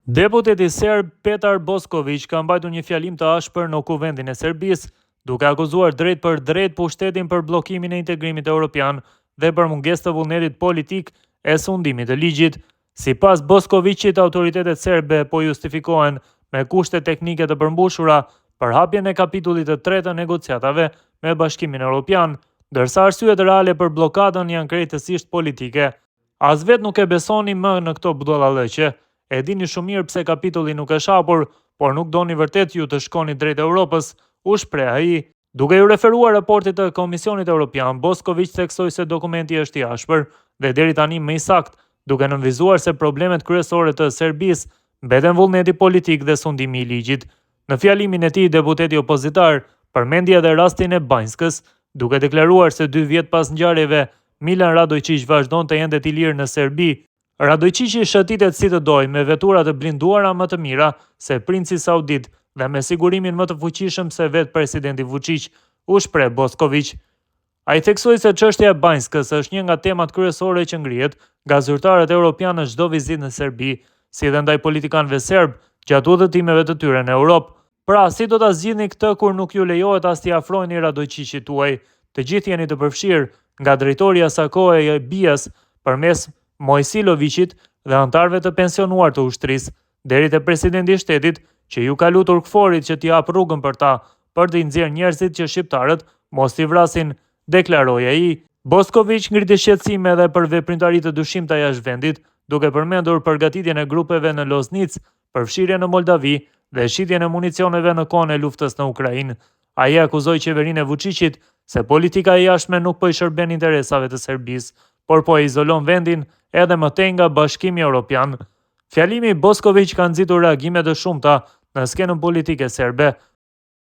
Deputeti serb Petar Boskoviq ka mbajtur një fjalim të ashpër në Kuvendin e Serbisë, duke akuzuar drejtpërdrejt pushtetin për bllokimin e integrimit europian dhe për mungesë të vullnetit politik e sundimit të ligjit. Sipas Boskoviqit, autoritetet serbe po justifikohen me kushte teknike të përmbushura për hapjen e kapitullit të tretë të negociatave me Bashkimin Europian, ndërsa arsyet reale për bllokadën janë krejtësisht politike. As vetë nuk e besoni më në këto budallallëqe. E dini shumë mirë pse kapitulli nuk është hapur, por nuk doni vërtet ju të shkoni drejt Europës, u shpreh ai. Duke iu referuar raportit të Komisionit Europian, Boskoviq theksoi se dokumenti është i ashpër dhe deri tani më i saktë, duke nënvizuar se problemet kryesore të Serbisë mbeten vullneti politik dhe sundimi i ligjit. Në fjalimin e tij, deputeti opozitar përmendi edhe rastin e Banjskës, duke deklaruar se dy vjet pas ngjarjeve, Milan Radoiçiq vazhdon të endet i lirë në Serbi. Radoiçiqi shëtitet si të dojë me vetura të blinduara më të mira se princi saudit dhe me sigurimin më të fuqishëm se vetë presidenti Vuçiq, u shpreh Boskoviq. Ai theksoi se çështja e Banjskës është një nga temat kryesore që ngrihet nga zyrtarët europianë në çdo vizitë në Serbi, si dhe ndaj politikanëve serbë gjatë udhëtimeve të tyre në Europë. Pra, si do ta zgjidhni këtë kur nuk ju lejohet as t'i afroheni Radoiçiqit tuaj? Të gjithë jeni të përfshirë, nga drejtori i asaj kohe i BIA-s përmes Mojsiloviqit dhe anëtarëve të pensionuar të ushtrisë, deri te presidenti i shtetit që iu ka lutur KFOR-it që t'i hapë rrugën për ta, për t'i nxjerrë njerëzit që shqiptarët mos t'i vrasin, deklaroi ai. Boskoviq ngriti shqetësime edhe për veprimtari të dyshimta jashtë vendit, duke përmendur përgatitjen e grupeve në Loznicë, përfshirjen në Moldavi dhe shitjen e municioneve në kohën e luftës në Ukrainë. Ai akuzoi qeverinë e Vuçiqit se politika e jashtme nuk po i shërben interesave të Serbisë, por po e izolon vendin edhe më tej nga Bashkimi Europian. Fjalimi i Boskoviq ka nxitur reagime të shumta në skenën politike serbe.